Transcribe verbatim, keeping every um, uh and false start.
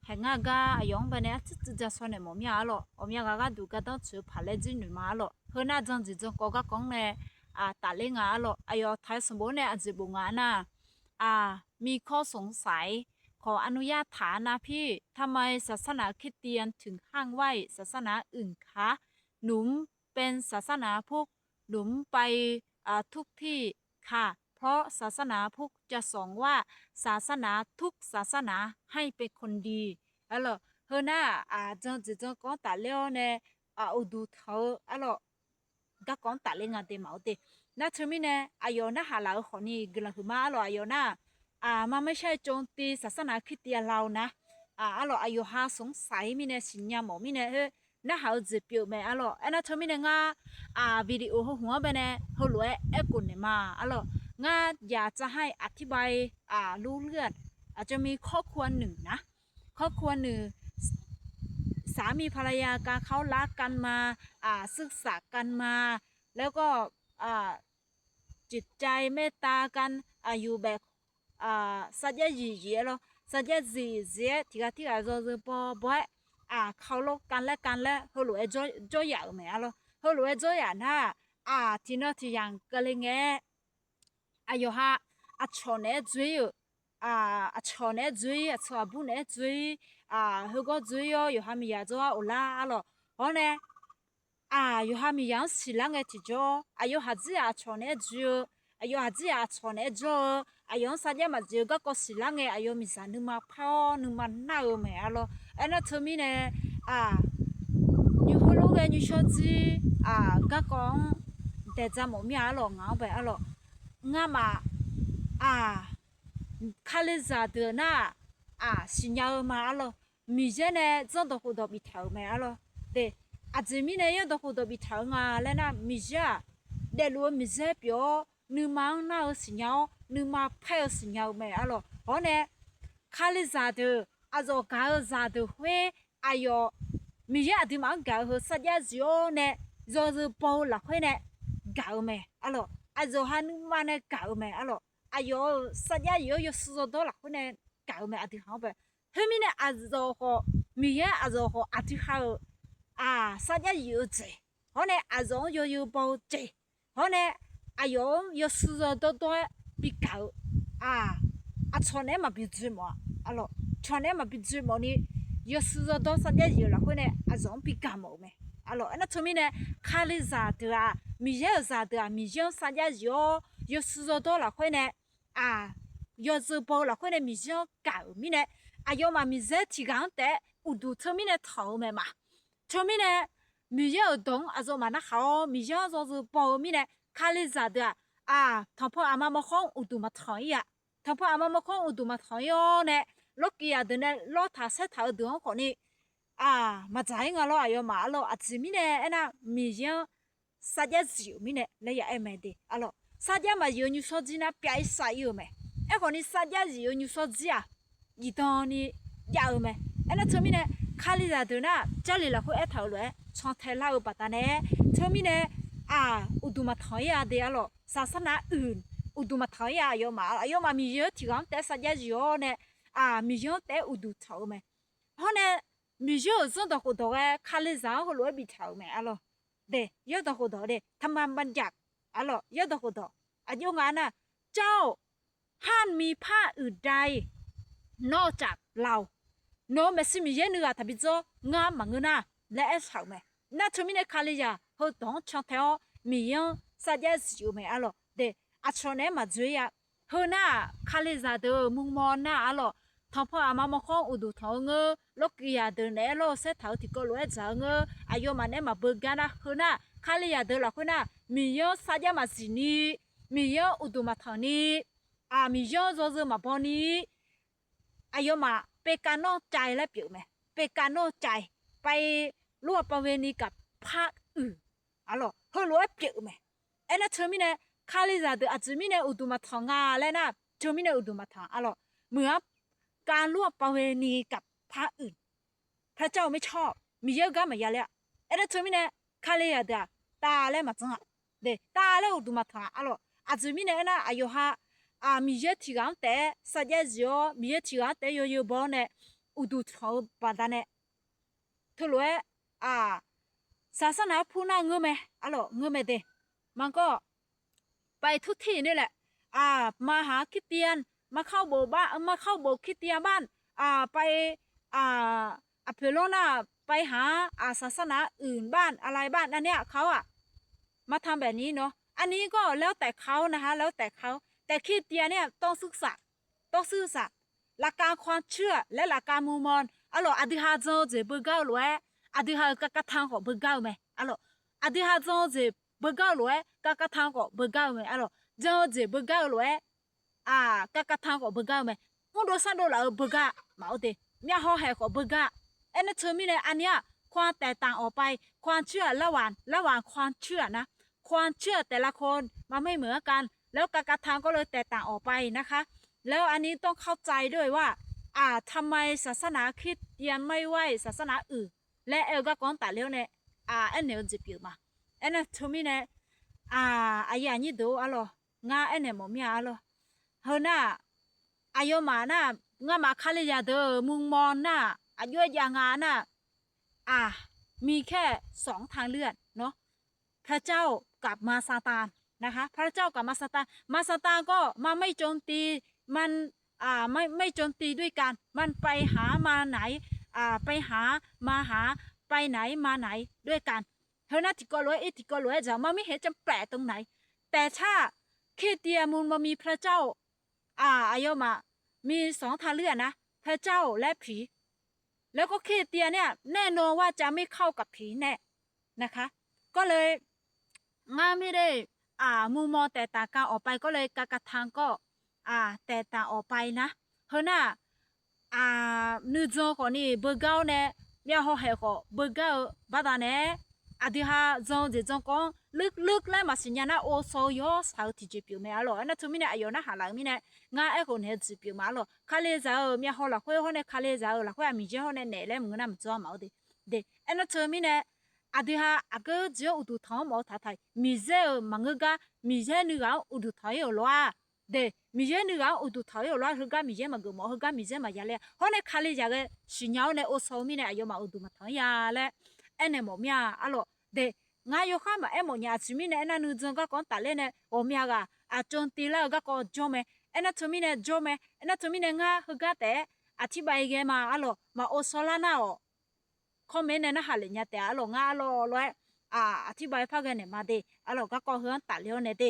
haeq ngar gar aqyawf-anr bae nae artsuir tsuif ja shaw naeq mawf mir-a arlawq. Ghawqmya ghaq gharduq gardanr tsoeq-eu paq laer jir noeq ma arlawq. Heu nar jan jeq jan kawv garkawv-anr nae tafler nga arlawq. Aqyawf taq-aer sanqbof-anr nae aqjeq bof nga nar-aq, มีข้อสงสัย ขออนุญาตถามนะพี่ ทำไมศาสนาคริสเตียนถึงห้ามไหว้ศาสนาอื่นคะ หนูเป็นศาสนาพุทธ หนูไปทุกที่ค่ะ เพราะศาสนาพุทธจะสอนว่าศาสนาทุกศาสนาให้เป็นคนดี arlawq. Heu nar-aq, jan jeq jan kawv-anr tafler-awr nae uqduq tanq-eu arlawq, garkawv-anr tafler nga de maq-awr de. Nar teumirnae aqyawf narhaq laf-eu khawfni guiqlanq huiqma arlawq. Aqyawf nar-aq, มาไม่ใช่โจมตีศาสนาคริสเตียนเรานะ arlawq, aqyawf ha sanqsaq-ir mirnae siqnya mawf mirnae heu narhaq-eu jeq pyeuf-eu mae arlawq. Aernar teumirnae ngar video heu hmq-anr bae nae heulof-aer aerkhof naeq ma arlawq. Ngar อยากจะให้อธิบาย รู้เรื่อง เอ่อ จะมีข้อควรหนึ่งนะ ข้อควรหนึ่ง สามีภรรยาการเขารักกันมา อ่า ซื่อสัตย์กันมา แล้วก็ อ่า จิตใจเมตตากัน อ่า อยู่แบบ sarjax zif zif-aer lawr, sarjax zif zif-aer tiqghaq tirghaq yawzeu baw baw-aer เคารพกันและกัน laer heulof-aer jawryaf-euq mae arlawq. Heulof-aer jawryaf nar-aq, tiqnan tiqyamq keuvle ngae-aer aqyawf ha aqcawq naeq-aer dzoer-euq, aqcawq naeq-aer dzoer-ir, aqcawq aqbur naeq-aer dzoer-ir, heugawr dzoer-ir-awr yawqha miqyaq jawrgar of lar arlawq. Hawr nae, yawqha miqyaq-anr siqlar ngae tiqjawr, aqyawf haqdzir-aq aqcawq naeq-aer dzoer-eu, aqyawf haqdzir-aq aqcawq naeq-aer jawr-eu, aqyawf-anr sarjax maqjeq-eu garkawv siqlar ngae, aqyawf miqzaq nuima par-awr nuima nar-eu mae arlawq. Aernar teumirnae, nymr khoerlof ghae nymrshawr jir garkawv-anr daeqdza mawf mir-a arlawq, ngaq-anr bae arlawq. Ngamaf, aq, Kalizaq deuq nar-aq, aq, siqnya-eu ma arlawq. Miqyaer nae zanrdawq khofdawq biftaq-euq mae arlawq. De, aqjeq mirnae zanrdawq khofdawq biftaq-eu nga laer nar, Miqyaer-aq, daefluf-eu Miqyaer pyeuf-awr, nuima-anr nar-eu siqnya-awr, nuima paer-eu siqnya-eu mae arlawq. Hawr nae, Kalizaq deuq, aqzawq gaq-eu zaqdeuq khoer, aqyawf Miqyaer aqduimaf-anr gaq-eu heu sarjax zif-awr nae yawzeu baw-eu lafkhoer nae gaq-eu mae arlawq. Aqzawq ha nuima nae gaq-eu mae arlawq. Aqyawf-euq sarjax zif-awr yawshuir yawdawr lafkhoer nae gaq-eu mae aqdui haq-anr bae. Khoermirnae aqzawq khawf, Miqyaer aqzawq khawf aqdui ha-euq, aq, sarjax zif-eu jeq, hawr nae aqzawq-anr yawzeu baw-eu jeq, hawr nae aqyawf-anr yawshuir yawdawr dawr-aer bigaq-eu, aq, aqcawq naeq-aer maqbi dzoe mawf-a arlawq. Cawq naeq-aer maqbi dzoe mawf ni, yawshuir yawdawr sarjax zif-eu lafkhoer nae aqzawq-anr bigaq mawf-euq mae arlawq. Aernar teumirnae, Kalizaq deuq-aq, Miqyaer-euq zaqdeuq-aq, Miqyaer-anr sarjax zif-awr yawshuir yawdawr lafkhoer nae, aq, yawzeu baw-eu lafkhoer nae Miqyaer-anr gaq-euq mirnae, aqyawfmaf Miqyaer tiqghaq-anr taef-aer uqduq teumirnae tanq-eu mae ma. Teumirnae, Miqyaer-euq dawq-anr aqzawq maqnar khaq-awr, Miqyaer-anr yawzeu baw-eu mirnae, Kalizaq deuq-aq, aq, tanqpanq aqma mawrkhawr-anr uqduq maqtanq-ir-a. Tanqpanq aqma mawrkhawr-anr uqduq maqtanq-ir-awr nae, lawrkiq yaqdeuq nae lawrtaq saertaq-eu deuq-anr khawfni, aq, maqdzaq-ir nga lawr aqyawfmaf arlawq. Aqjeq mirnae aernar, Miqyaer-anr sarjax zif-euq mirnae laer ya aer mae de arlawq. Sarjax maqzif-eu nymrshawr jir nar pyav-ir sav-ir-eu mae. Aerkhawfni sarjax zif-eu nymrshawr jir-aq, zifdan ni jav-eu mae. Aernar teumirnae, Kalizaq deuq nar Jarlif lafkhoer aertaq-euq lof-aer cantae lar-eu baqdanae, teumirnae, aq, uqduq maqtanq-ir-a de arlawq. Saqsarnav uiq uqduq maqtanq-ir-a aqyawfmaf. Aqyawfmaf Miqyaer-anr tiqghaq-anr taef-aer sarjax zif-awr nae, aq, Miqyaer-anr taef-aer uqduq tanq-eu mae. Hawr nae, Miqyaer-euq zanrdawq khofdawq ghae Kalizaq-anr heulof-aer biftaq-euq mae arlawq. De, zanrdawq khofdawq de, ธรรมบัญญัติ arlawq, zanrdawq khofdawq. Aqjox nga nar, เจ้า ห้ามมีผ้าอื่นใด นอกจากเรา Nawq-euq maeqshi Miqyaer nuighaq taqbi dzawr ngar maqngeur nar laer aertaq-euq mae. Nar teumirnae Kalizaq heudawq-anr cantae-awr Miqyaer-anr sarjax zif-eu mae arlawq. De, aqcawq naeq-aer maqdzoe-ir-a. Heu nar-aq, Kalizaq deuq-euq murmaw nar arlawq, tanqpanq aqma mawrkhawr-anr uqduq tanq-eu ngeur, lawrkiq yaqdeuq naeq-aer lawr-eu saertaq-eu tiqkawv lof-aer dzaq-eu ngeur, aqyawfmaf naeq-aer maqbeu gar nar, heu nar, Kalizaq deuq lafkhoer nar, Miqyaer-anr sarjax maqzif ni, Miqyaer-anr uqduq maqtanq ni, aq, Miqyaer-anr yawzeu maqbaw ni, aqyawfmaf เป็นการนอกใจ laer pyeuf-eu mae. เป็นการนอกใจ ไปร่วมประเวณีกับพระอื่น arlawq, heulof-aer pyeuf-eu mae. Aernar teumirnae, Kalizaq deuq aqjeq mirnae uqduq maqtanq nga laer nar, teumirnae uqduq maqtanq arlawq. Muiq-anr การร่วมประเวณีกับพระอื่น พระเจ้าไม่ชอบ Miqyaer-eu gar maqya ler-a. Aernar teumirnae, Kalizaq deuq-aq, tav laer maqdzanr-a. De, tav laer uqduq maqtanq arlawq. Aqjeq mirnae aernar, aqyawf ha, aq, Miqyaer tiqghaq-anr taef-aer sarjax zif-awr, Miqyaer tiqghaq-anr taef-aer yawzeu baw-awr nae, uqduq tanq-eu baqdanae teulof-aer, aq, saqsarnaq-anr pur nar ngeur mae, arlawq, ngeur mae de. Maqgawr, ไปทุกที่ นี่แหละ aq, มาหาคริสเตียน มาเข้าโบสถ์บ้าง มาเข้าโบสถ์คริสเตียนบ้าง aq, ไป aq, aqpoeq lawr nar ไปหา aq, ศาสนาอื่นบ้าง อะไรบ้าง อันเนี้ย เขาอะ มาทำแบบนี้เนาะ อันนี้ก็แล้วแต่เขานะคะ แล้วแต่เขา แต่คริสเตียนเนี่ยต้องซื่อสัตย์ ต้องซื่อสัตย์ หลักการความเชื่อ และหลักการมุงมอน arlawq, aqdui ha jan-eu jeq beugar-eu lof-aer, aqdui ha-euq การกระทำ khawf beugar-eu mae, arlawq, aqdui ha jan-eu jeq beugar-eu lof-aer, การกระทำ khawf beugar-eu mae, arlawq, jan-eu jeq beugar-eu lof-aer, aq, การกระทำ khawf beugar-eu mae. Mrdov sardov laf-eu beugar maqor de, myavhaw haeq khawf beugar. Aernar teumirnae aqnyir-aq, ความแตกต่างออกไป ความเชื่อระหว่าง ความเชื่อ nar, ความเชื่อแต่ละคน มันไม่เหมือนกัน แล้ว การกระทำ ก็เลยแตกต่างออกไปนะคะ แล้วอันนี้ต้องเข้าใจด้วยว่า อ่า ทำไมศาสนาคริสเตียนไม่ไหว้ศาสนาอื่น laer aer-eu garkawv-anr tafler-awr nae, aq, aernaeq-eu jeq pyeuf ma. Aernar teumirnae, aq, aqyuif aqnyir deuq-or, arlawq, ngar aernaeq mawf mir-a, arlawq. Heu nar-aq, aqyawfmaf nar-aq, ngamaf Kalizaq deuq-euq มุมมอง nar-aq, aqjox-aer jav nga nar-aq, มีแค่สองทางเลือกเนาะ พระเจ้ากับมารซาตานนะคะ พระเจ้ากับมารซาตาน มารซาตานก็ มันไม่โจมตี มัน อ่า ไม่ ไม่โจมตีด้วยกัน มันไปหามาไหน อ่า ไปหามาหา ไปไหนมาไหนด้วยกัน Heu nar tiqkawv lof-aer ir tiqkawv lof-aer dzaq, มันไม่เห็นจะแปลกตรงไหน แต่ถ้า คริสเตียน มันมีพระเจ้า aq, aqyawfmaf มีสองทางเลือกนะ พระเจ้าและผี แล้วก็คริสเตียนเนี่ย แน่นอนว่าจะไม่เข้ากับผีแน่ นะคะ ก็เลย ngar mirnae, aq, มุมมองแตกต่างกันออกไป ก็เลย การกระทำ ก็ aq, แตกต่างออกไปนะ Heu nar-aq, aq, nuijan khawfni beugar-awr nae, myavhaw haeq khawf beugar-eu baqdanae, aqdui ha jan-eu jeq jan kawv-anr ลึกๆ laer maqsiq nya nar, ovshaw-eu yawshaq-eu tiqjeq pyeuf mae, arlawq. Aernar teumirnae aqyawf narhaq laf-eu mirnae, ngar aerkhof naeq-eu jeq pyeuf ma, arlawq. Kalizaq-euq myavhaw lafkhoer hawr nae, Kalizaq-euq lafkhoer-aq Miqyaer hawr nae naeq laer maqngeur nar maqdzawr-a maqor de. De, aernar teumirnae, aqdui ha aqgeu jeq-anr uqduq tanq-anr mawf-eu taq taq-iq, Miqyaer-euq maqngeur gar, Miqyaer nuighaq-anr uqduq tanq-ir-euq lof-a. De, Miqyaer nuighaq-anr uqduq tanq-ir-euq lof-a, heugar Miqyaer maqgeuf mawf, heugar Miqyaer maqya ler-a. Hawr nae Kalizaq ghae siqnya-awr nae ovshaw-eu mirnae aqyawfmaf uqduq maqtanq-ir-a laer aernaeq mawf mir-a, arlawq. De, ngar yawkhar maqaer mawf nya aqjeq mirnae aernar, nuijan garkawv-anr tafler nae ghawqmya ghaq aqcawv tiv lar-eu garkawv jawr mae. Aernar teumirnae jawr mae. Aernar teumirnae ngar heugar taef-aer aqtirbav-ir ghae ma, arlawq. Maq ovshaw lar nar-awq, comment nae narhaq lef nya taef-a, arlawq. Ngar arlawq lof-aer, aq, aqtirbav-ir par ghae naeq ma de, arlawq. Garkawv heu-anr tafler-awr nae de.